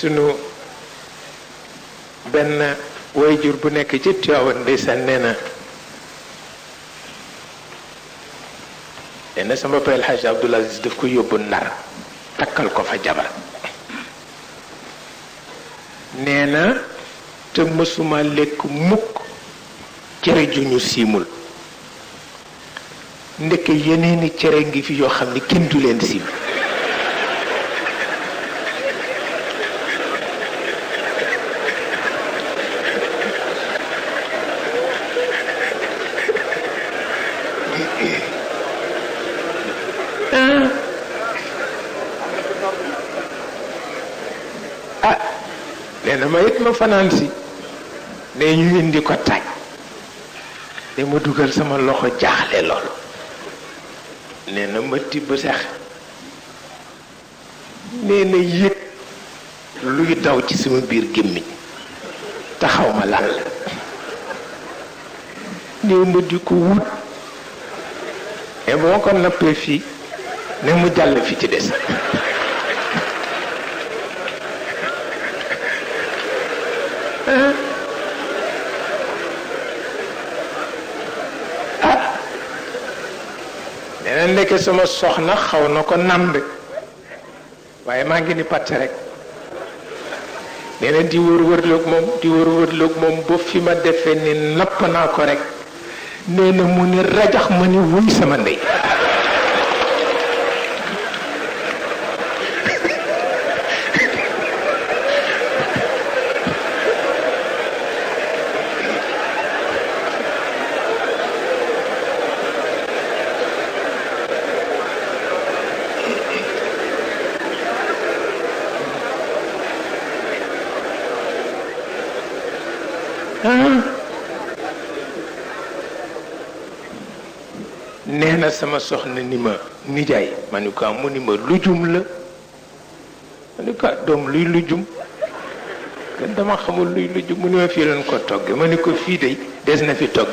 sunu benn wayjur bu nekk ci Tiwaawan ndeysaan nee na sama papa El Hadj Abdoul Aziz daf ko yóbbu Ndar takkal ko fa jabar nee na te mësuma lekk mukk cere ju ñu siimul ndekk yeneeni cere ngi fi yoo xam ni kenn du leen siim nee na ma it ma fanaan si ne ñu indi ko taaj ne ma dugal sama loxo jaaxle loolu nee na ma tibb sax nee na yëg luy daw ci sama biir gémmiñ taxaw ma lan la néew ma di ko wut et boo ko nappee fii ne mu jàll fi ci des nee na ndeke sama soxna xaw na ko namb waaye maa ngi ni patt rek nee na di wër-wërloog moom ba fi ma defee ni napp naa ko rek nee na mu ni rajax ma ni wuy sama ndey nee na sama soxna ni ma nijaay ma ni ko mu ni ma lujum la ma ni ko doom luy lujum dama xamul luy lujum mu ni ma fii lañ ko togge ma ni ko fii de des na fi togge